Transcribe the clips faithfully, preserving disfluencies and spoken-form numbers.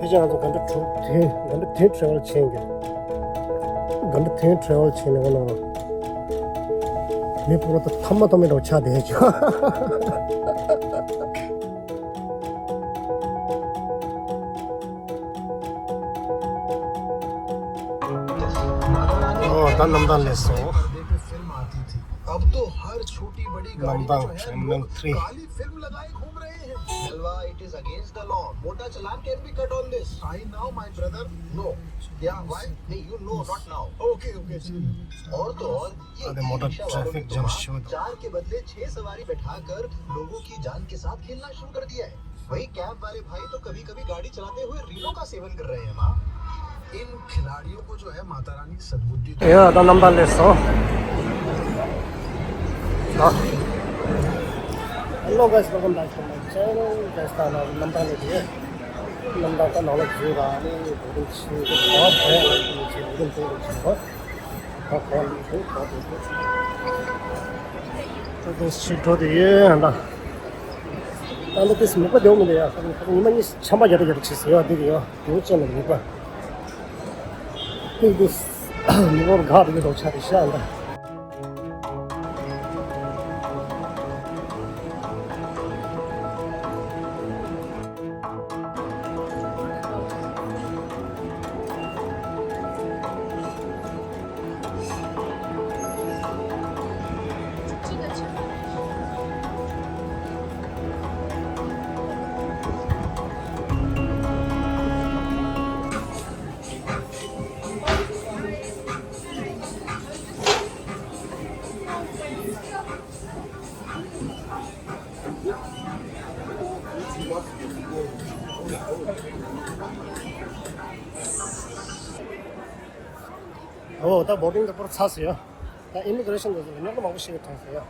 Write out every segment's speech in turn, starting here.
ཕལ་ཆེར་ང་ཚོ་ག་འདྲ་དྲུག་དེ་ག་འདྲ་དེ་ཊེ་རེ་ཝལ་བྱས་ཀྱི། ག་འདྲ་དེ་ཊེ་རེ་ཝལ་བྱས་ནས་ང་ལ་མི་ཕོ་བྲང་དུ་ཐ་མ་ཐ་མའི་འགྲོ་ཆགས་བསྡད་བྱུང་། ཨོ་ད་གནམ་ཐང་སླེབས་སོང་། अब तो हर छोटी बड़ी गाड़ी में जो है लोग काली फिल्म लगाए घूम रहे हैं। जलवा, it is against the law। मोटा चालान can be cut on this। I know my brother। No। क्या हुआ है? नहीं, you know not now। OK OK। और तो और ये अरे मोटा ट्रैफिक जाम शो। चार के बदले छह सवारी बैठाकर लोगों की जान के साथ खेलना शुरू कर दिया है। वही कैब वाले भाई तो कभी कभी गाड़ी चलाते हुए रीलों का सेवन कर रहे हैं। माँ, इन खिलाड़ियों को जो है माता रानी सद्बुद्धि दे। ཡ་ད་གནམ་ཐང་སླེབས་སོང་། Hello guys, welcome back to my channel. Guys, ད་ནང་གནམ་ཐང་སླེབས་ཡོད། གནམ་ཐང་ད་ནང་ལ་འཛུལ་ར་ནི་བོ་ཏིང་ཕྱིན་གོ་བ་བས་ལ་ནི་ཆེ་བོ་ཏིང་ཏིང་ཏིང་ཆེ་བ། ད་གོ་ལི་ཏིང་གོ་ཏིང་ཏིང་། ད་ཏིང་ཕྱིན་འགྲོ་དེ་ཡོད་ཧ་ད། ད་ལྟ་ཏིས་མིག་པ་དེའོ་མི་འདུག་ཡ། ཉི་མ་གཉིས་ཆམ་པ་རྒྱ་རེ་རྒྱ་རེ་བྱེད་ཟེར་ཡ་འདི་གི་ཡ། དེའོ་ཅན་ལ་མིག་པ། ཏིས་ཏིས་མིག་པར་ག་དེ་གི་འགྲོ་ཆ་དེ་ཤ་འདྲ། ཨོ་ད་བོ་ཏིང་དེ་པོར་ཚར་སོང་ཡ། ད་ཨི་མི་གྷི་རེ་ཤན་དེ་ཚོ་རྙོག་དྲ་མང་པོ་ཞིག་ཐོན་སོང་ཡ།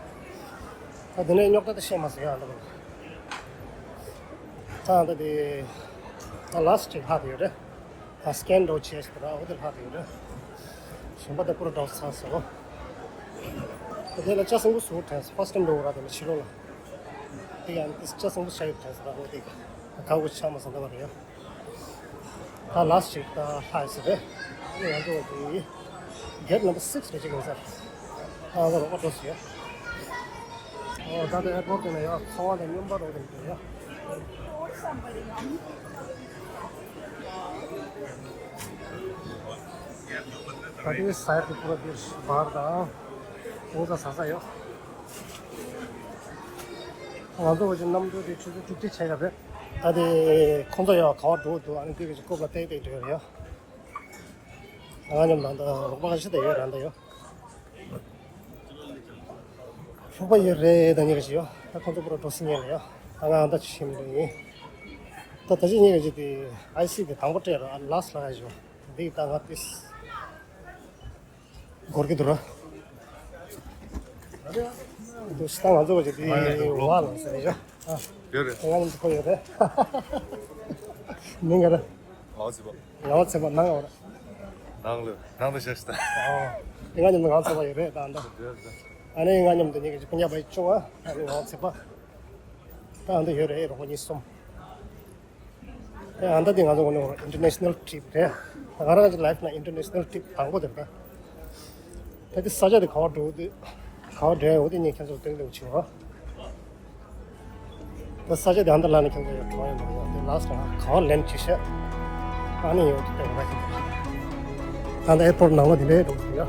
ད་དེ་ནས་རྙོག་དྲ་དེ་བཤད་མ་སོང་ཡ་ད་བར། ད་ད་དེ་ད་ལ་སི་ཊི་ཅིག་ལྷག་དེ་ཡོད་རེད། ད་སི་ཀེན་འགྲོ་བྱས་ཤིག་ད་འོ་དེ་ལྷག་དེ་ཡོད་རེད། གཞན་པ་དེ་པོར་འགྲོ་ཚར་སོང་། ད་དེ་ལ་ལྕགས་སྲིན་པོ་ཟུར་དྲན་སོང་ཕར་སི་ཊི་ཊེམ་འགྲོ་ར་དེ་ལ་ཕྱི་ལོགས་ལ། དེ་ཡང་དེ་ལྕགས་སྲིན་པོ་ཆགས་ཡོད་དྲན་སོང་ད་འོ་དེ་ད་ག་གོ་ཆགས་མ་སོང་ད་བར་ཡ། ད་ལ་སི་ཊི་ཅིག་ད་ལྷག་ཡོད་ས་རེད། ཨ་ནི་ང་ཚོ་དེ་གེ་ཊི་ནམ་བར་སིག་སི་རེད་ཅིག་ཡིན་ས་རེད། ཨ་ང་ཚོ་རོགས་པ་འགྲོ་སོང་ཡ། ཨོ་ད་ལྟ་ཨེར་པོར་ཊི་དེ་ན་ཡ་ཚོང་བ་དང་སྨྱོན་པ་རོགས་དེ་འགྲོ་ཡ། ད་དེ་སའེ་ཌི་དེ་པུ་ར་དེ་བར་དང་། ཨོ་ད་ཟ་ས་ཡ། ང་ཚོ་བ་ཅིག་གནམ་གྲུ་དེ་ཆུ་ཚོད་དྲུག་ཅུ་ཆགས་ཡོད་རེད། ད་དེ་ཁོང་ཚོ་ཡང་ག་པར་འགྲོ་འདུག་ཨ་ནི་འདི་ག་ཅིག་རྐུབ་ལ་བཏེག་བཏེག་འགྲོ་ཡོད་རེད་ཡ། ང་མཉམ་དུ་ད་རོགས་པ་ཁ་ཤས་ད་ཡོད་རེད་ད་ཡོད། རོགས་པ་ཡོད་རེད་ད་གཉིས་ཀ་ཞིག་ཡོད། ད་ཁོང་ཚོ་པུ་ར་འགྲོ་སྲིད་ཉན་ལ་ཡོད། ད་ང་ད་ཅི་ཤེས་མི་འདུག་ཡིན། ད་ད་ཅི་གཉིས་ཀ་ཅིག་དེ་ཨའི་སི་དེ་དང་པོ་སྤྲད་རོགས་ཨ་ལ་སི་ལ་ཡ་ཞིག་ཡོད། འདི་ད་ང་ཏིས། འགོར་གྱི་འདུག་ར། འདུག་ཤི་ད་ང་ཚོ་བ་ཅིག་དེ་ཝ་ལ་ཟེར་ཡ། ཡོད་རེད། ང་ལ་འདི་ཁོ་ཡོད་རེད། མིང་ག་རེ། ངའོ་ཚེ་པ། ངའོ་ཚེ་པ་ནང་ཡོད་རེད། ནང་ལ་ནང་དུ་བཞག་ཤི་ད། ཨོ། དེ་ང་མཉམ་དུ་ངའོ་ཚེ་པ་ཡོད་རེད་ད་འདི། ཡོད་རེད། ཨ་ནི་ང་མཉམ་དུ་ཉིན་གཅིག་སྤུན་ཀྱག་པ་ཡི་ཆུང་བ་ཨ་ནི་ངའོ་ཚེ་པ། ད་འདི་ཡོད་རེད་རོགས་པ་གཉིས་གསུམ། ཨ་ད་འདི་ང་ཚོ་ངོ་ནས་ཨིན་ཊར་ནེ་ཤ་ནལ་ཊི་རིབ་རེད། ང་རང་གི་ལའིཕ་ནང་ཨིན་ཊར་ནེ་ཤ་ནལ་ཊི་རིབ་དང་པོ་དེ་རེད། ད་འདི་ས་ཆ་དེ་ག་པར་འགྲོ་དུས་ག་པར་འགྲོ་ཡ་འོ་དེ་ངས་ཁྱེད་ཚོར་སྟོན་སྟོན་བྱེད་འོ། ད་ས་ཆ་དེ་ཨ་མདའ་ལ་ནས་ཁྱེད་ཚོ་ཡར་གྲོངས་ཡོད་མ་རེད། དེ་ལ་སི་ཊི་ག་པར་ལེན་བྱེད་ཤག་ཨ་ནི་ཡོད་དེ་སྟོན་ར་ཁྱེད་ཚོ། ད་ལྟ་ཨེར་པོར་ཊི་ནང་ལ་དེ་འདྲའི་འགྲོ་ཟིན་ཡ།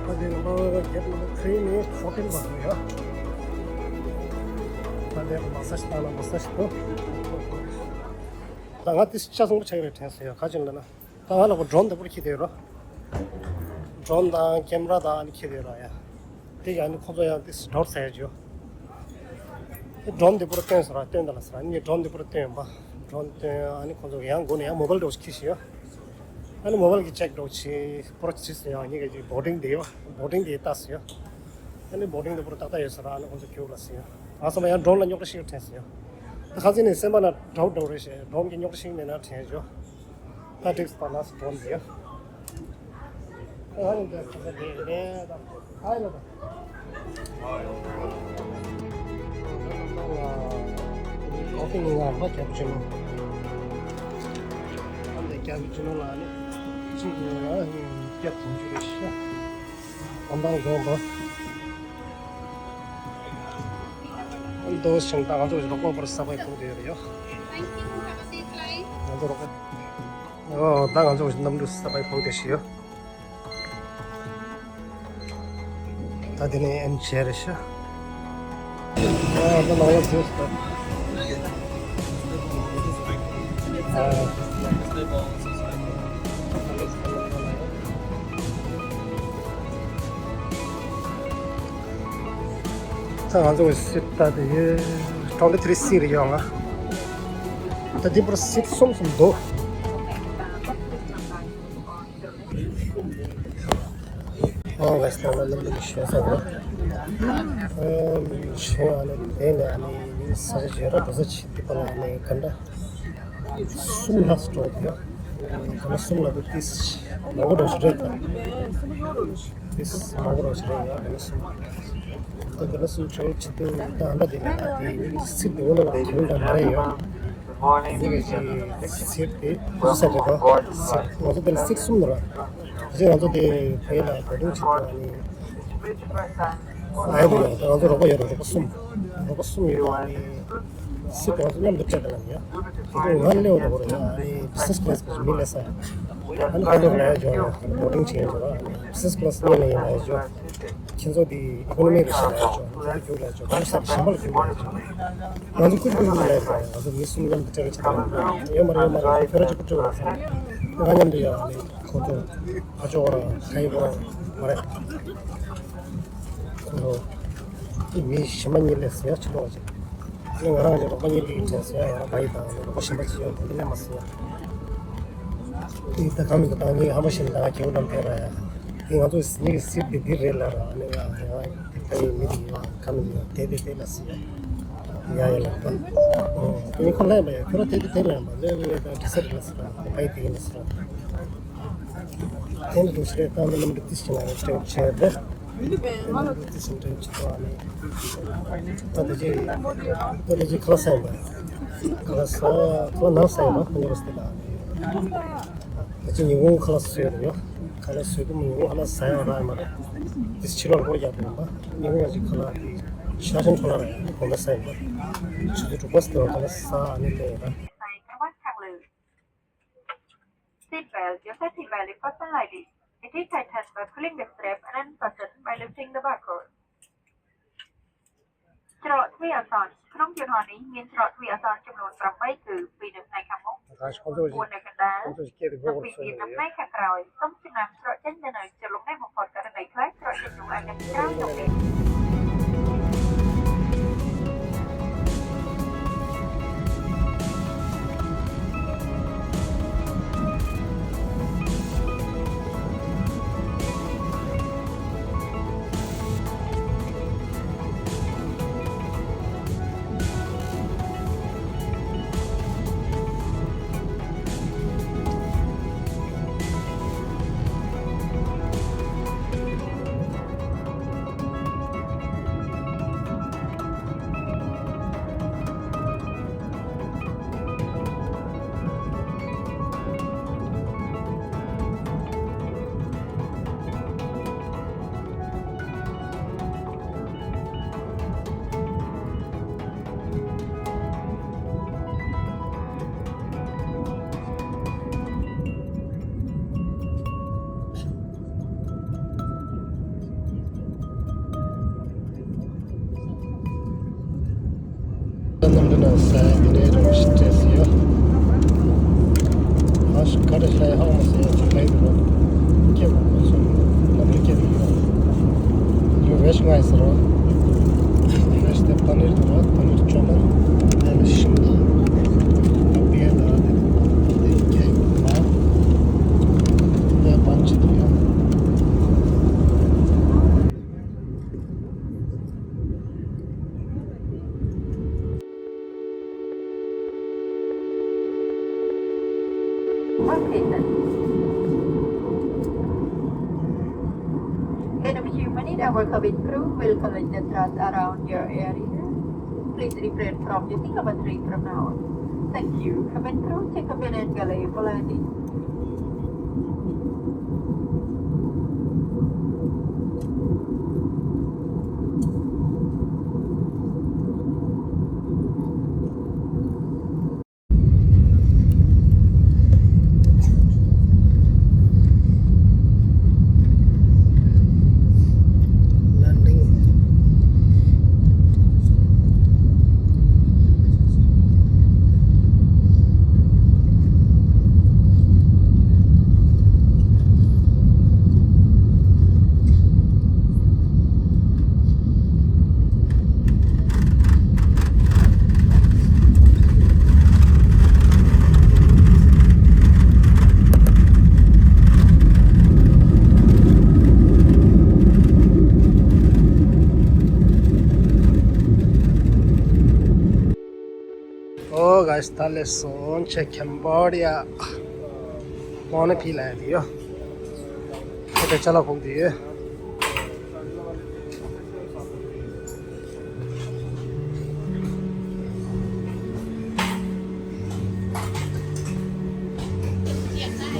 ད་དེ་ནམ་བར་གེཊ་ནམ་བར་ཐི་རི་ནས་ཕོར་ཊིན་བར་འགྲོ་ཡ། ད་དེ་མ་སཱ་ཇི་བཏང་ན་མ་སཱ་ཇི་ཐོབ། ད་ང་དེ་ཤ་སོང་པོ་ཆགས་ཀྱི་རེད་དྲན་སོང་ཡ། ག་ཅི་ལབ་ན། ད་ང་ལ་ཁོ་ཌོ་རོན་དེ་པོར་འཁྱེར་བསྡད་ཡོད་རོ། ཌོ་རོན་དང་ཀེམ་ར་དང་ཨ་ནི་འཁྱེར་བསྡད་ཡོད་རོ་ཡ། དེ་ཡང་ནི་ཁོ་ཚོ་ཡང་དེ་ཌོར་ཟེར་ཡ་ཅིག་ཡོད། དེ་ཌོ་རོན་དེ་པོར་སྟོན་ཟེར་ར་སྟོན་ད་ལ་ཟེར་ར་ནི་ཌོ་རོན་དེ་པོར་སྟོན་ཡོང་པ། ཌོ་རོན་སྟོན་ཨ་ནི་ཁོ་ཚོ་ཡང་སྒོ་ནས་ཡང་མོ་བལ་འདྲ་བོ་ཞིག་འཁྱེར་བཞིན་ཡོད། ཨ་ནི་མོ་བལ་གི་ཅེག་འདྲ་བོ་བྱེད་པོ་ར་བྱེད་ཟེར་ཡང་ཉིན་ག་ཅིག་བོ་ཊིང་དེ་ཡོད། བོ་ཊིང་དེ་ལྟ་ཟེར་ཡོད། ཨ་ནི་བོ་ཊིང་དེ་པོར་ཏག་ཏག་ཡོད་ཟེར་ར་ཨ་ནི་ཁོ་ཚོ་རྒྱུགས་ལ་ཟེར་ཡོད། ང་ཚོ་མ་ཡང་ཌོ་རོན་ལ་རྙོག་དྲ་ཞིག་ཡོད་དྲན་ཟེར་ཡོད། ད་ཁ་སང་ནས་སེམས་པ་ན་ཌའུཊ་འདྲ་བོ་རེད་ཤག་ཌོ་རོན་གི་རྙོག་དྲ་ཞིག་མེད་ན་དྲན་ཡོད། ད་འགྲིག་སོང་ད་ལ་སི་ཊི་ཌོ་རོན་དེ་ཡ། ད་ཧ་ནི་འདྲ་ཁ་ས་དེ་རེད་ད། ཧ་ཡ་ལ་ད། ཨ། ཀོ་ཕི་ང་ལ་ཀེ་པུ་ཅི་ནོ། ཨ་འདི་ཀེ་པུ་ཅི་ནོ་ལ་ནི་གཅིག་ལ་བརྒྱ་དྲུག་ཅུ་རེད་ཤག་ཨ་འདང་དགོངས་པ། ཨ་འདོ་ཞིང་ད་ང་ཚོ་རོགས་པ་བར་ས་པའི་ཕུག་དེ་ཡོད་རེད་ཡོ། ང་ཚོ་རོགས་པ། ཨོ་ད་ང་ཚོ་གནམ་གྲུ་ས་པའི་ཕུག་དེ་ཤི་ཡོ། ད་དེ་ནས་ཨེན་བྱས་རེད་ཤག་ཨ་ད་ནང་ལ་ཟེར་ད། ཨ། ད་ང་ཚོ་གི་སིཊ་ད་དེ་ཡོད། ཊོན་ཊི་ཐི་རི་སིཊ་རེད་ཡོད་ང་། ད་འདི་པར་སིཊ་གསུམ་གསུམ་འདུག་ཨོ་ཝེ་སི་ཊར་ལ་ལམ་ལུགས་ཤེས་ས་རེད། ཨོ་ཤེས་ཨ་ནི་དེ་ནས་ཨ་ནི་ས་ཆ་བརྗེ་ར་འགྲོ་ས་ཆེ་དེ་པ་ལ་ཨ་ནི་ག་འདྲ་གསུམ་ལྷག་འགྲོ་གི་ཡོད། ག་འདྲ་གསུམ་ལ་དུ་ཏིས་མང་པོ་འགྲོ་ཞིག་རེད་ད། ཏིས་མང་པོ་འགྲོ་ཞིག་རེད་ཡོད་ག་འདྲ་གསུམ། ད་ག་འདྲ་གསུམ་འགྲོ་ཆེད་དུ་ད་ཨ་འདྲ་དེ་ལ་ད་དེ་སིཊ་དེ་འོ་ན་ལ་གི་འདྲ་མ་རེད་ཡོད། འདི་ག་ཅིག་སིཊ་དེ་ཁུ་ས་རེད་པ། སིཊ་ང་ཚོ་དེ་ལ་སིཊ་གསུམ་རེད་པ། དེ་ང་ཚོ་དེ་བོད་ལ་བོ་ཊིང་བྱེད་དུས་ཨ་ནི། ཨ་ཡ་དེ་ཡང་ང་ཚོ་རོགས་པ་ཡོད་རེད། རོགས་པ་གསུམ། རོགས་པ་གསུམ་ཡོད་རེད་ཨ་ནི། སིཊ་ང་ཚོ་མཉམ་དུ་སྤྲད་དང་ཡ། དེ་ང་སླེབས་འོ་དེ་གོ་རེད་ཨ་ནི་བི་ཛི་ནེ་སི་ཀི་ལེ་སི་གི་མི་སླེབས་ས། ཨ་ནི་ཁ་ཐོག་ལ་ཡ་འཇོག་ཡ་བོ་ཊིང་བྱེད་ཡ་འཇོག་ཨ་ནི་བི་ཛི་ནེ་སི་ཀི་ལེ་སི་གཉིས་ལ་ཡིན་ན་ཡ་འཇོག་ཁྱེད་ཚོ་དེ་ཨི་ཁོ་ནོ་མི་རེད་ཤག་ལ་ཡ་འཇོག་རྒྱུ་རྒྱུ་ལ་ཡ་འཇོག་རྒྱུ་ས་གཞན་པ་ལ་རྒྱུ་ལ་ཡ་འཇོག་ང་ཚོ་ཀུན་ཀུན་ལ་ཡ་འཇོག་ང་ཚོ་མི་གསུམ་མཉམ་དུ་སྤྲད་རེ་བྱེད་དང་ཡོད་མ་རེད་ཡོད་མ་རེད་ཁྱོད་ར་གཅིག་པུ་སྤྲད་པ་ང་མཉམ་དུ་ཡ་ཨ་ནི། ཁོ་ཚོ་ཨ་ཅོ་ར་ཁ་ཡི་གོ་མ་རེད། ཁོ་ཚོ་མི་གཞན་མ་གཉིས་ལས་ཟེར་ཡ་ཆེ་ལོག་ཅིག་ཨ་ནི་ང་རང་གི་རོགས་པ་གཉིས་ཀྱི་དྲན་ཟེར་ཡ་ཡང་བ་ཡི་དང་རོགས་པ་གཞན་པ་ཅིག་ཡོད་དེ་ལས་མ་ཟེར་ཡ། དེ་ད་གང་མི་འདུག་ད་ངས་ཧམ་པ་བཤད་ན་ད་ང་གྱེའུ་འགྲམ་ཕེབས་ར་ཡ། དེ་ང་ཚོ་ངེད་ཀྱི་སིཊ་དེ་འདི་རེད་ལ་ར་ཨ་ནི་ང་ང་དེ་ད་ཡི་མི་དེ་ཡི་ང་གང་མི་འདུག་དེ་དེ་དེ་ལ་ཟེར་ཡ། ཡ་ཡ་ལ་ད། དེ་ཁོ་ལ་ཡ་མ་ཡ་ཁྱོད་ར་དེ་དེ་དེ་ལ་ཡ་མ་ལས་ངས་ད་འདྲི་ས་རེད་ལ་ཟེར་ར་བ་ཡི་དེ་ཡིན་ལ་ཟེར་ར། དེ་འདྲ་འདུག་སེ་རེད། ད་ནི་ལམ་འགྲོ་ཏི་ཞིག་ན་རེ་སྤྲད་བྱས་རེད། ལམ་འགྲོ་ཏི་ཞིག་འདྲ་ཅིག་ཐོག་ནས། ད་དེ་རྗེས་ད་དེ་རྗེས་ཁ་ལག་ཟ་ཡིན་པ། ཁ་ལག་ཟ་ཁ་ལག་ནང་ཟ་ཡིན་པ་ཁོ་ཉོ་སྟེ་ལ། ད་ཅི་ཉིན་གུང་ཁ་ལག་ཟ་ཡོད་རེད་ཡོ། ཁ་ལག་ཟ་དུས་ཉིན་གུང་ཁ་ལག་ཟ་ཡང་རག་ཡོད་མ་རེད། དེ་ཕྱི་ལོགས་སྒོར་རྒྱག་དགོས་ཡིན་པ། ཉིན་གུང་ང་ཅིག་ཁ་ལག་དེ་ཤ་ཞན་འཕྲོ་བརླག་རེད་དགོང་དག་ཟ་ཡིན་པ། ཆུ་ཚོད་དྲུག་པ་ཟ་དུས་ཁ་ལག་ཟ་ཨ་ནི་སླེབས་ཡོད་ར། Seat belt, your safety belt is fastened lightly. It is tightened by pulling the strap and unfastened by lifting the barcode. Cherok Twi Ason, ក្នុងយន្តហោះនេះមានច្រកទ្វារអសរចំនួនប្រាំបី គឺពីរនៅផ្នែកខាងមុខ 4 នៅកណ្ដាល និងពីរទៀតនៅផ្នែកខាងក្រោយ។ សូមចំណាំច្រកចេញទៅនៅជលុងនេះបំផុតករណីខ្លះច្រកចេញនោះអាចនៅពីក្រោយនោះទេ។ གནམ་གྲུ་ནང་ས་ཡ་དེ་འདྲའི་རང་ཞིག་བྲེས་སོང་ཡོད། ཨ་ཤི་ཀ་རེ་ཤ་ཡ་ཧང་མ་སོང་ཡ་ཅིག་ལ་ཡི་རོ། སྐྱེ་བ་ཁོ་ཚོ་གནམ་གྲུ་སྐྱེ་དེ་ཡོད། ཡོ་བེ་ཤི་ང་ཡི་ཟེར་རོ། བེ་ཤི་དེ་པ་ནིར་དེ་རོ། པ་ནིར་ཅོ་ལ་དེ་ལ་ཤིང་ཏོག་དེ་པི་ཡ་ད་ར་དེ་དེ་སྐྱེ་ཡོད་མ། དེ་པན་ཅི་དེ་ཡོད། In a few minutes, our cabin crew will collect the trash around your area. Please refrain from using a battery from now on. Thank you. Cabin crew, take cabin and galley for landing. Oh guys, ད་ལས་སོང་ཆེ་ཁེམ་བོ་ཌི་ཡ། ཝོ་ན་ཕི་ལ་ཡ་དེ་ཡོད། ཁོ་དེ་ཅ་ལག་ཕོག་དེ་ཡོད།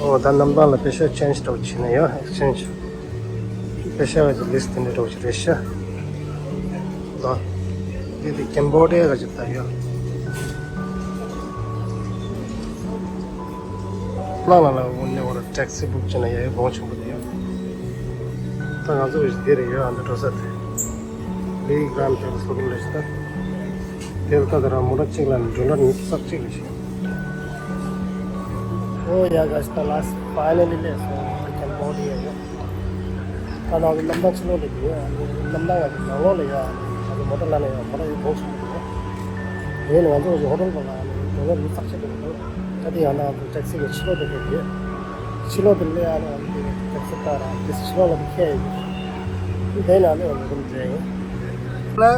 ཨོ་ད་རྣམ་པ་ལ་པེ་ཤ་ཅེན་ཇི་འདྲ་བོ་བྱས་ན་ཡོད། ཨེག་ཅེན་ཇི། པེ་ཤ་བའི་ལིསི་ཊི་དེ་འདྲ་འདྲ་བོ་ཞིག་རེད་ཤག་ལ། འདི་དེ་ཀེམ་བོ་ཌི་ཡ་ག་ཅིག་ད་ཡོད། ལ་ལ་ལ་འོ་ནས་འོ་ར་ཊེག་སི་བུག་བྱས་ན་ཡ་ཡོད་གོང་ཆེན་པོ་དེ་ཡོད། ད་ང་ཚོ་འདིར་ཡོད་ཨ་འདི་འགྲོ་ས་དེ། ལི་གྷ་རན་ཌི་ཊེ་རེ་སི་ལོ་ལ་ཞིག་ད། དེར་ད་དེ་རང་མོ་ཊ་གཅིག་ལ་ནི་ཌོ་ལར་ཉི་ཤུ་རྩ་གཅིག་ལ་ཞིག་ཨོ་ཡ་ག་ཤི་ད་ལ་ཕའི་ནལ་ལི་ལས་སོང་ད་ཀེམ་བོ་ཌི་ཡ་ཡོད། ད་ནང་གི་གནམ་ཐང་ཕྱི་ལོགས་ལ་ཡོད། གནམ་ཐང་ང་གི་ནང་ལོགས་ལ་ཡོད། ང་ཚོ་མོ་ཊ་ལ་ནས་ཡོད། མོ་ཊ་ཡོད་གོང་ཞིག་ཡོད། དེ་ནས་ང་ཚོ་ཧོ་ཊེལ་པ་ལ་ནི་ཌོ་ལར་ཉི་ཤུ་རྩ་གཅིག་ལ་ཡོད། ད་དེ་ཡང་ན་ཊེག་སི་གི་ཕྱི་ལོགས་དེ་ལ་ཡོད། ཕྱི་ལོགས་དེ་ལ་ཡང་ན་ཊེག་སི་ལྟར་དེ་ཕྱི་ལོགས་ལ་ཁྱེར་ཡོད། དེ་ན་ནི་ང་ཚོ་རུམ་རེད། Hello.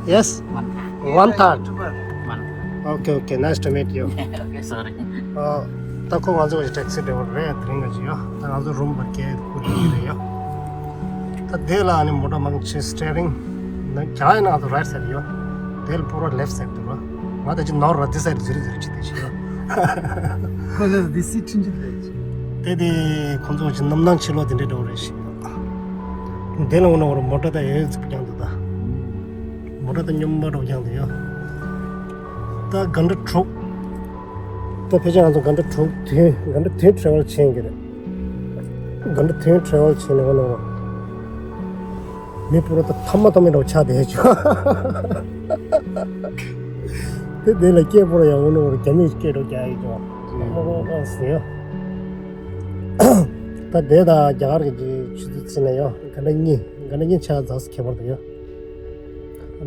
Yes. One third. One third. Okay, okay. Nice to meet you. Okay, sorry. ཨ། ད་ཁོ་ང་ཚོ་གི་ཊེག་སི་ཌ་རའི་ཝར་རེད། དེ་རིང་ག་ཅི་ཡོད། ད་ང་ཚོ་རུམ་བར་སྐྱེལ་ཁུར་གྱི་རེད་ཡོད། ད་དེ་ལ་ཨ་ནི་མོ་ཊ་མང་ཆེ་སི་ཊི་ཡ་རིང་ན་རྒྱ་ཡིན་ན་ང་ཚོ་རའིཊ་སའིཌ་ཡོད། དེ་ལ་ཕུ་ར་ལེཕྚ་སའིཌ་དུ་རོ། ང་ད་ཅི་ནོར་ར་དེ་སའིཌ་ཟུར་ཟུར་ཅི་དེ་ཞིག་ཡོད། ཁོ་ལ་དེ་སི་ཁྲིན་ཅི་རེད། དེ་དེ་ཁོ་ཚོ་ཅི་གནམ་ཐང་ཕྱི་ལོགས་དེ་འདྲའི་འདྲ་བོ་རེད་ཤག་དེ་ལ་འོ་ན་འོ་ར་མོ་ཊ་ད་ཡོད་ཚིག་རྐྱང་དུ་ད། མོ་ཊ་ད་སྙོམས་པ་འགྲོ་རྐྱང་དུ་ཡོད། ད་ག་འདྲ་དྲུག་ད་ཕལ་ཆེར་ང་ཚོ་ག་འདྲ་དྲུག་དུས་ག་འདྲ་དུས་ཊ་རེ་ཝལ་བྱེད་ཀྱི་རེད། ག་འདྲ་དུས་ཊ་རེ་ཝལ་བྱེད་ནས་འོ་ན་འོ་ར། མི་པུ་ར་ད་ཐ་མ་ཐ་མའི་འགྲོ་ཆགས་བསྡད་ཆོག་དེ་དེ་ལ་སྐད་པུ་ར་ཡང་འོ་ན་འོ་ར་རྒྱ་མིས་སྐད་འགྲོ་རྒྱག་ཡོད་ཅོག་ཨོ་ཨོ་ཨོ་ཟེར་ཡོད། ད་དེ་དང་རྒྱ་གར་གྱི་ཆུ་ཚོད་ཕྱིན་ན་ཡང་ག་འདྲ་གཉིས་ག་འདྲ་གཉིས་ཆགས་ཙང་ཁྱད་པར་དུ་ཡོད།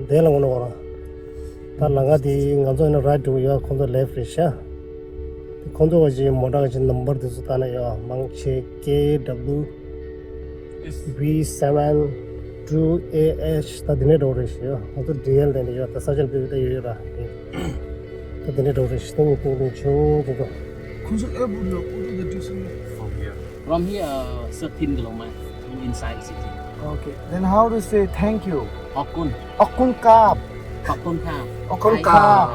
དེ་ལ་ངོ་ནོར་བ་ར། ད་ལམ་ཁ་དེ་ང་ཚོ་ཡིན་ན་རའིཊ་འགྲོ་གི་ཡོད། ཁོང་ཚོ་ལེཕྚ་རེད་ཤག་དེ་ཁོང་ཚོ་བ་ཞིག་མོ་ཊ་གི་ནམ་བར་དེ་ཚོ་ལྟ་ན་ཡོད། མང་ཆེ་ཀེ་ཌབ་ལུ་ཝི་སེ་ཝེན་ཊུ་ཨེ་ཨེཆ་ད་དེ་ནས་འགྲོ་རེད་ཤག་ང་ཚོ་ཌི་ཨེལ་དེ་འདྲ་ཡོད། ད་ས་ཆ་ལ་ཕེབས་ད་ཡོད་ཡོད་ར། ད་དེ་འདྲ་འགྲོ་རེད་ཤག་ད་ངས་སྟོན་སྟོན་ཆོག་ཆོག་ཆོག་ཁོང་ཚོ་ཨེར་པོར་ལ་ཨོ་ཊོ་ད་ཊེག་སི་ལ། From here, uh, thirteen kilometers inside city. Okay. Then how to say thank you? Khawk kun. Khawk kun kap. Khawk kun kap. Khawk kun kap.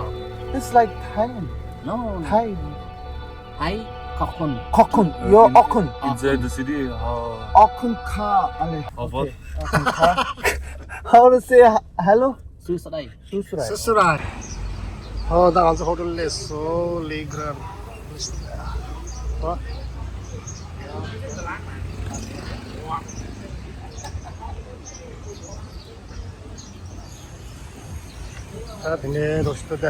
It's like Thailand. No. Thai. Thai. Khawk kun. Khawk kun. Yo, khawk kun. Inside the city, how? Khawk kun kap. Ale. How about? Okay. Khawk kun kap. How to say h- hello? Susrai. Susrai. Susrai. ཨོ་ད་ང་ཚོ་ཧོ་ཊེལ་སླེབས་སོང་། ལི་གྷ་རན་ཌི། ཨོ། ད་དེ་ནས་རོ་ཤི་ཏོ་ད།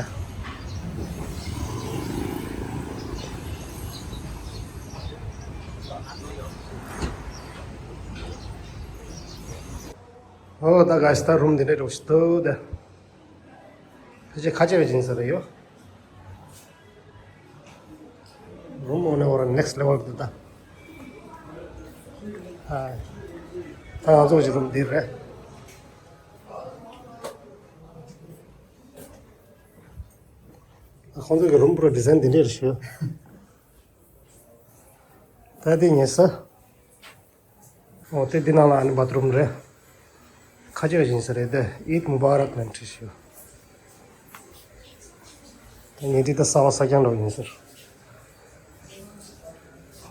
ཨོ་ད་ག་ཤི་ད་རུམ་དེ་འདྲ་འགྲོ་ཤི་ཐུག་ད། ཕལ་ཆེར་ཁ་ཆེ་བའི་སྦྱིན་ས་རེད་ཡོད། རུམ་འོ་ནས་འོ་ར་ནེག་སི་ལེ་ཝལ་དུ་ད། ཨ། ད་ང་ཚོ་གི་རུམ་འདི་རེད། ཁོང་ཚོ་གི་རུམ་པུ་ར་ཌི་ཛའིན་འདི་འདྲ་རེད་ཤག་ད་དེ་ཉལ་ས། ཨོ་དེ་འདི་ནང་ལ་ཨ་ནི་བཱ་ཐི་རུམ་རེད། ཁ་ཆེ་བ་ཡིན་ས་རེད་དེ། ཨིད་མུ་བ་རག་ལབ་བྲིས་ཡོད། ད་ངས་འདི་ད་གསར་པ་གསར་རྐྱང་འདྲ་བོ་ཡིན་ཟེར།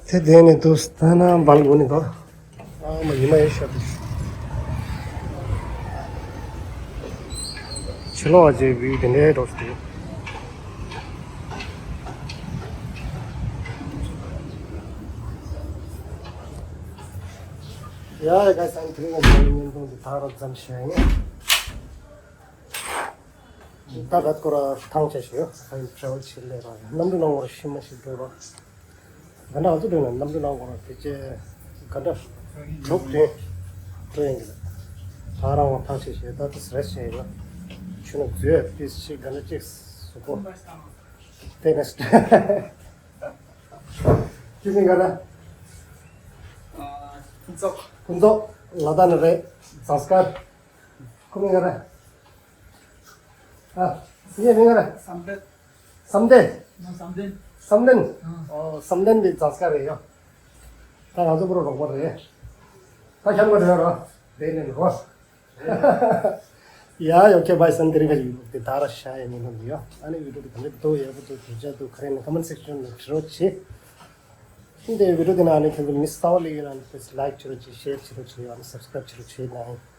དེ་དེ་ནས་དུ་ད་ན་སྦལ་གོ་ནི་དོ། ཨ་མ་ཉི་མ་ཡེ་ཤ་དུ། ཕྱི་ལོགས་ཀྱི་བིའུ་དེ་འདྲའི་འགྲོ་སྲིད། ཡ་ཡ་ག་སང་དེ་རིང་ང་ཚོའི་བརྙན་ཐུང་འདི་ད་རང་ཙམ་བྱས་ཡིན། ད་ག་སྐོར་ཐང་ཆད་ཞུ། ཨ་ཡིན་ཊེ་རེ་ཝལ་བྱེད་ལས་ར་གནམ་གྲུ་ནང་བར་ཤི་མ་ཤི་འགྲོ་རོགས། ད་ནང་ཚོ་འགྲོ་ན་གནམ་གྲུ་ནང་བར་དེ་ཅེ་ག་འདྲ་དྲུག་དྲུག་དྲུག་ཡིན་གི། ད་རང་བ་ཐང་ཆད་ཞུ། ད་དེ་རེས་བྱས་ཡོད། ཆུ་ནང་འཛུལ་ཡ་པིས་ཤི་ག་འདྲ་ཅིག་སུ་གོ། དེ་ནས་ཁྱེད་མིང་ག་རེ། ཕུན་ཚོགས། ཕུན་ཚོགས་ལ་དྭགས་ནས་རེད། ཟངས་དཀར། ཁོ་མིང་ག་རེ། ཨ། ངའི་མིང་ལ། བསམ་གཏན། བསམ་གཏན། ང་བསམ་གཏན། བསམ་གཏན། ཨ། ཨོ་བསམ་གཏན་འདི་ཟངས་དཀར་རེད་ཡོ། ད་ང་ཚོ་པུ་རོ་རོགས་པ་རེད། ད་ཁྱམས་ཀ་རེད་རོ། རེད་ནས་རོ། ཡ་ཡོ་ཁེ་བྷའི་སན་དེ་རིང་ག་ཞིག་དེ་ད་ར་ཤ་ཡ་ཉིན་ལ་འདི་ཡོ། ཨ་ནི་བི་ཌི་ཡོ་དེ་ག་འདྲ་འདུག་ཡག་པོ་འདུག་དྲན་ཆ་འདུག་ག་རེ་ནས་ཀོ་མེན་ཊི་སེག་ཤན་ལ་བྲིས་རོགས་བྱེད། འདི་བི་ཌི་ཡོ་དེ་ནང་ནས་ཁྱེད་ཚོ་མི་གསར་པ་སླེབས་ཡོད་ན་ནི་པི་ལིས་ལའིཀ་བྱེད་རོགས་བྱེད། ཤེར་བྱེད་རོགས་བྱེད། ཨ་ནི་སབ་སི་ཀ་རའིབ་བྱེད་རོགས་བྱེད་ན་ཡང་།